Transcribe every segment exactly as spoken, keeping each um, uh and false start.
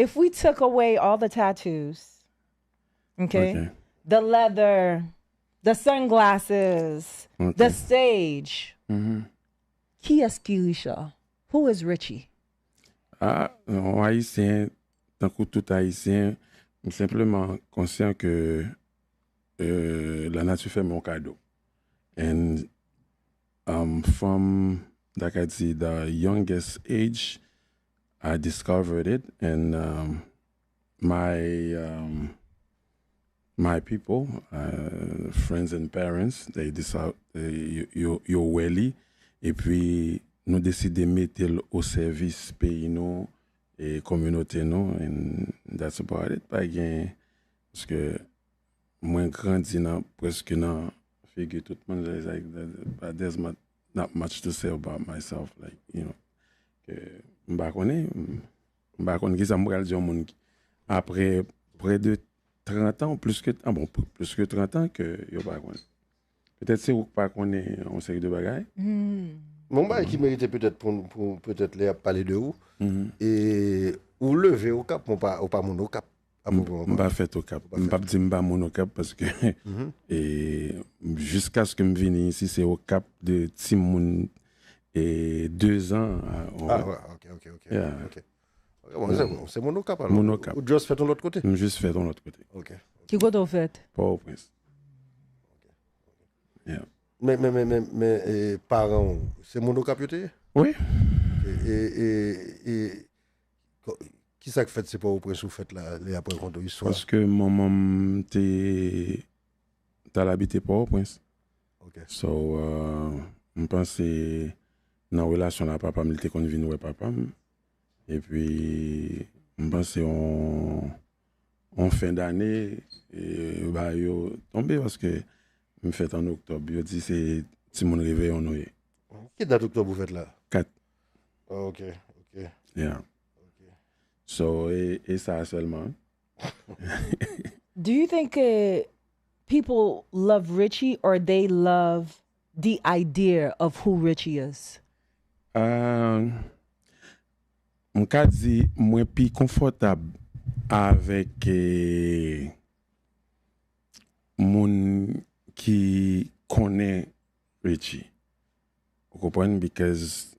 If we took away all the tattoos, okay, Ok. the leather, the sunglasses, Ok. the stage, Mhm. qui est-ce qui Richard? Who is Richie? Ah, yon Ayisyen, tankou tout Ayisyen, m senpleman konsyan ke euh, lanati fè m yon kado. And um, from, like I said, the youngest age, I discovered it. And um, my um, my people, uh, friends and parents, they decide, they, yo, yo, yo wè li. Epi nou deside mete l o sèvis peyi nou e kominote nou. And that's about it. Pa gen, paske mwen grandi nan, prèske nan figi tout moun. It's like, there's not, not much to say about myself. Like, you know, ke m pa konnen, m pa konn kisa m pral di yon moun ki, apre près de trente ans, plus que, ah bon, plus que trente ans ke yo pa konnen. Petèt se ou k pa konnen yon seri de bagay. Bon, bagay ki merite petèt pou, pou petèt lè y ap pale de ou. E ou leve Okap, men ou pa, ou pa moun Okap. M m pa fèt Okap. M p ap di m pa moun Okap paske e, jiskaske m vini isi, se Okap de timoun e, de zan. Ah, ouais, ok, ok, ok. Yeah. Ok. Ok, bon, se bon, se moun Okap alò. Moun Okap. Ou just fèt yon lòt kote? M jis fèt yon lòt kote. Ok. Ki kote w fèt? Pòtoprens. Yeah. Men, men, men, men, men e, paran w, se moun Okap yo te ye? Wi. E, e, e, e ko- ki sa k fèt se Pòtoprens ou fèt la, lè y ap rakonte w istwa? Paske manman m te t al abite Pòtoprens. Ok. So, uh, m panse nan relasyon la papa m, li te konn vin wè papa m. Epi, m panse yon, yon fen dane, e, ba yo tonbe paske m fèt an oktòb. Yo di se timoun reveyon nou ye. Ki dat oktòb ou fèt la? Kat. Oh, ok, ok. Yeah. So, e, e sa sèlman. Do you think uh, people love Richie or they love the idea of who Richie is? Uh, m ka di mwen pi konfòtab avèk eh, moun ki konnen Richie. Ou konprann? Because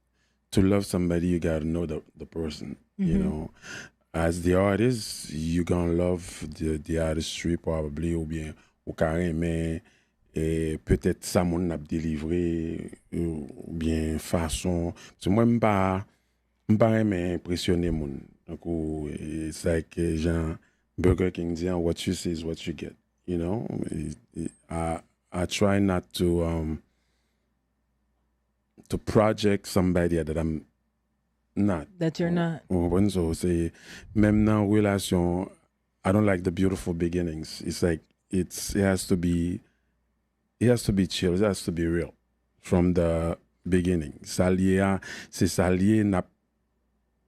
to love somebody, you gotta know the, the person. You know, as the artist, you gonna love the, the artistry probably, oubyen ou ka renmen e petèt sa moun nan ap delivre, oubyen fason. Paske mwen, m pa, m pa renmen enpresyone moun. Tankou, it's like eh, jan Burger King di an, what you see is what you get. You know, I, I try not to um, to project somebody that I'm not. That you're not. Ou konprann? So, se menm nan relasyon, I don't like the beautiful beginnings. It's like it's it has to be it has to be chill. It has to be real from the beginning. Sa l ye a, se sa l ye, n ap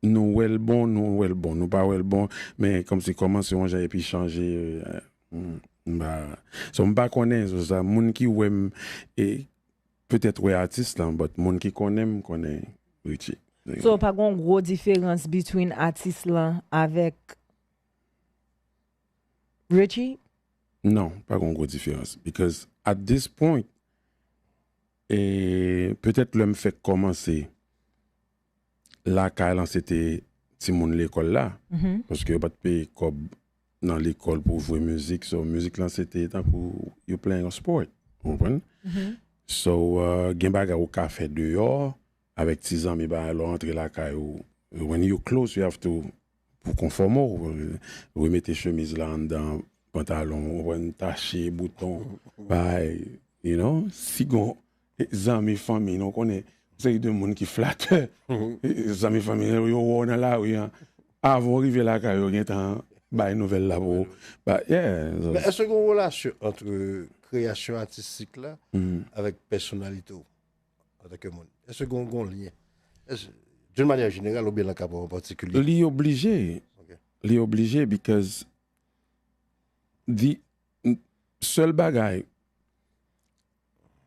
nou wè l bon, nou wè l bon, nou pa wè l bon, men kòmsi kòmanse yon jan epi chanje. Eh, m, m pa, so m pa konnen, so sa, moun ki wè m, e petèt wè atis lan, but moun ki konnen m, konnen Richie. So, pa gen yon gwo diferans between atis lan avèk Richie? Non, pa gen yon gwo diferans. Because at this point, e petèt lè m fèk kòmanse, lakay lan se te timoun lekòl la. Paske yo pa t peye kòb nan lekòl pou jwe mizik. So, mizik lan se te tankou you playing a sport. Ou konprann? So, uh, gen bagay ou ka fè deyò, avèk ti zanmi, bagay, lè w antre lakay ou, when you close, you have to, pou konfòme w, remete chemiz la anndan pantalon, ou konprann, tache bouton, bagay, you know, si gon zanmi fanmi, nou konnen, seri de moun ki flatè, zanmi fanmi, yo wè w nan lari an, avan w rive lakay, yo gentan bay nouvèl la pou ou. Ba, yeah, so- Men èske gen yon relasyon ant kreyasyon atistik la avèk pèsonalite w antanke moun? Èske gen yon lyen? D'une manière générale oubyen nan ka pa w an patikilye? Li oblije. Ok. Li oblije because the sèl bagay,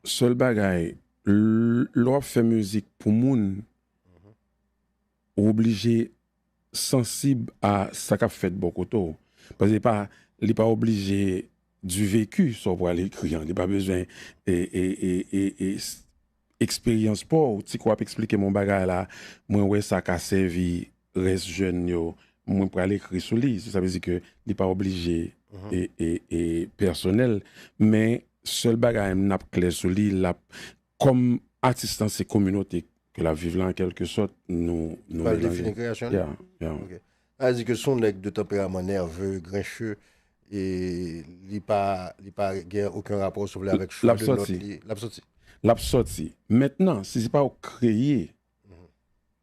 sèl bagay, l- lè w ap fè mizik pou moun, ou oblije sansib a sa k ap fèt bò kote w. Paske li pa, li pa oblije du vécu sa w pral ekri an. Li pa bezwen e, e, e, e, e, s- eksperyans pa w. Ti kou w ap eksplike m yon bagay la, mwen wè sa ka sèvi rès jèn yo, mwen pral ekri sou li. Sa vle di ke li pa oblije e, e, e pèsonèl, men sèl bagay m ap klè sou li, l ap, kòm atis lan se kominote ke l ap viv la, an kèlke sòt, nou, nou Pral melanje. Defini kreyasyon li. Yeah, yeah. Ok. Sa vle di ke se yon nèg de tanperaman nève, grenche, e li pa, li pa gen okenn rapò, si w vle, avèk chwa L ap de nòt sòti. Li. L ap sòti. L ap sòti. Mentnan, si se pa w kreye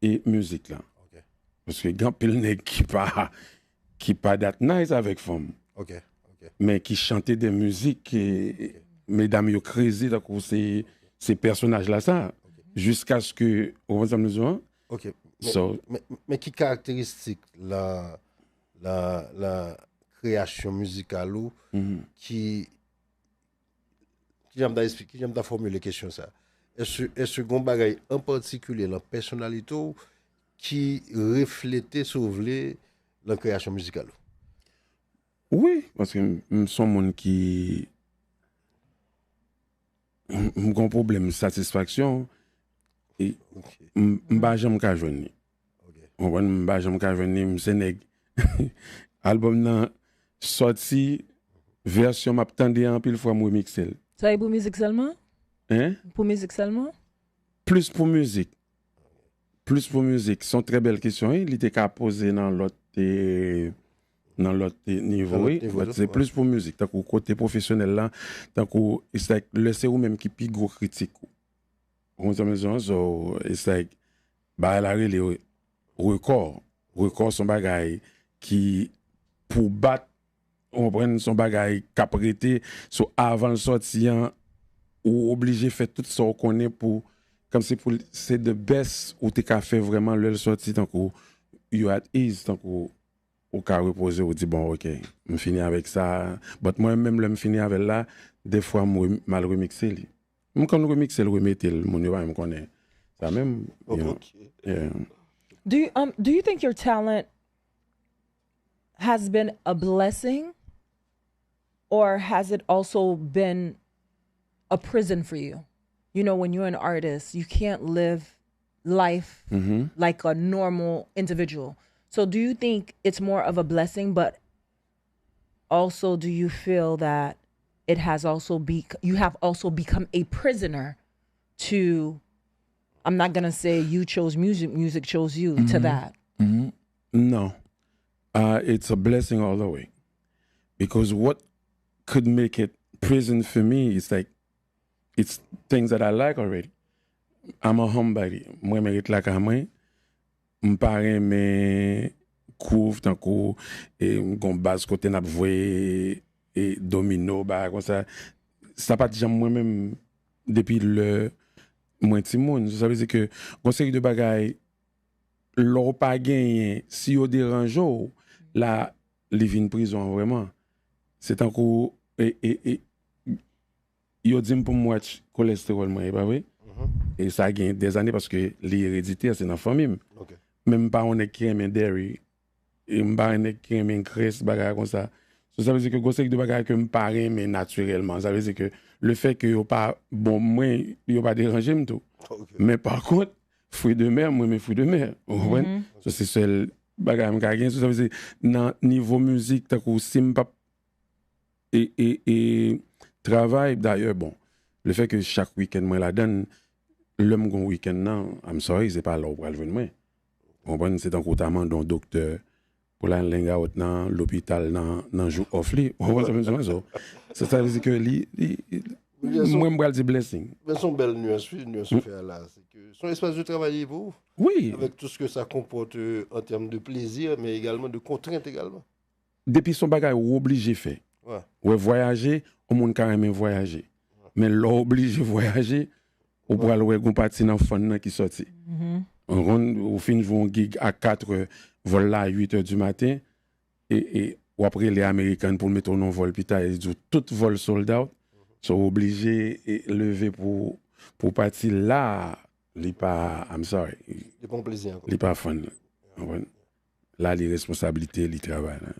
e mizik la. Ok. Paske gen anpil nèg ki pa, ki pa dat nice avèk fanm. Ok. Ok. Men ki chante de mizik ke medam yo kreze tankou se, se pèsonaj la sa. Jiskaske, ou konprann sa m di w an? Ok. So, Men, men ki karakteristik la, la, la kreyasyon mizikal ou ki, ki jan m ta eksplike, ki jan m ta fòmile kesyon sa? Èske, èske gon bagay an patikilye lan pèsonalite w ki reflete, si w vle, lan kreyasyon mizikal ou? Wi, paske m, m se yon moun ki, m, m gon pwoblèm satisfaksyon, e Ok. m, m pa janm ka jwenn li. Ok. Ou konprann? M pa janm ka jwenn li, m se nèg. Albòm nan sòti, vèsyon m ap tande a, anpil fwa m remikse l. Sa e pou mizik sèlman? Hein? Pou mizik sèlman? Plis pou mizik. Plis pou mizik. Se yon trè bèl kesyon, wi. Li te ka poze nan lòt, eh, nan lòt, eh, nivo, Nan lòt wi. nivo, But tou, se wi. Plis pou mizik. Tankou kote pwofesyonèl la, tankou, it's like, lè se ou menm ki pi gwo kritik ou. Ou konprann sa m di w? So, it's like, bagay la rele re- rekò. Rekò se yon bagay ki pou bat, ou konprann, se yon bagay k ap rete. So, avan l sòti an, ou oblije fè tout sa w konnen pou, kòmsi pou l- se the best ou te ka fè vrèman lè l sòti, tankou you at ease, tankou ou ka repoze, ou di, bon, ok, m fini avèk sa. But mwen menm, lè m fini avè l la, defwa m re- m al remikse li. M konn remikse l, remete l, moun yo pa menm konnen sa menm. You know. Ok. Yeah. Do you um do you think your talent has been a blessing, or has it also been a prison for you? You know, when you're an artist, you can't live life Mhm. like a normal individual. So do you think it's more of a blessing, but also do you feel that it has also be you have also become a prisoner to, I'm not gonna say you chose music, music chose you to that. Mhm. No. Uh, it's a blessing all the way. Because what could make it prison for me is like, it's things that I like already. I'm a homebody. Mwen, mwen ret lakay mwen. M pa renmen groove tankou, e, m gon baz kote n ap voye, e, domino, bagay konsa. Sa pa t janm mwen menm depi lè mwen timoun. Sa vle di ke gon seri de bagay, lè w pa genyen, si yo deranje w, la, li vin prizon an vrèman. Se tankou, e, e, e, yo di m pou m watch kolestewòl mwen, e pa vre? E sa gen dèzane paske li ereditè, se nan fanmi m. Ok. Men m pa yon nèg ki renmen dairy. E m pa yon nèg ki renmen grès, bagay konsa. So, sa vle di ke gon seri de bagay ke m pa renmen natirèlman. Sa vle di ke le fè ke yo pa bon mwen, yo pa deranje m tou. Ok. Men pa kont, fwi de mè, mwen renmen fwi de mè. Ou konprann? So, se sèl bagay m ka gen. So, sa vle di, nan nivo mizik, tankou si m p ap e, e, e travay, dayè, bon, le fè ke chak wikenn mwen ladann, lè m gon wikenn nan, I'm sorry, se pa la w pral jwenn mwen. Ou konprann? Se tankou w ta mande yon doktè pou l al hang out nan lopital nan, nan jou off li. Ou konprann sa m di w? So, se sa vle di ke li, li, li- Wi, bien sûr. Mwen, m pral di blessing. Men se yon bèl nuance, wi, nuance ou fè a la. Se ke se yon espas de travay li pou ou. Wi. Avec tout ce que ça comporte, euh, en termes de plaisir, mais également de contraintes également. Depi se yon bagay ou oblije fè. Ouais. Wè, vwayaje, yon moun ka renmen vwayaje. Men lè w oblije vwayaje, ou pral wè gon pati nan fann nan ki sòti. Ou konn, ou fin jwe yon gig a katrè, vòl la a uitè di maten, e, e w ap rele American pou l mete w nan yon vòl pita, e di w tout vòl sold out. So, w oblije, e, leve pou, pou pati la, li pa, I'm sorry, Li pa yon plezi ankò. Li pa fun. Ou konprann? la li responsablite li travay la.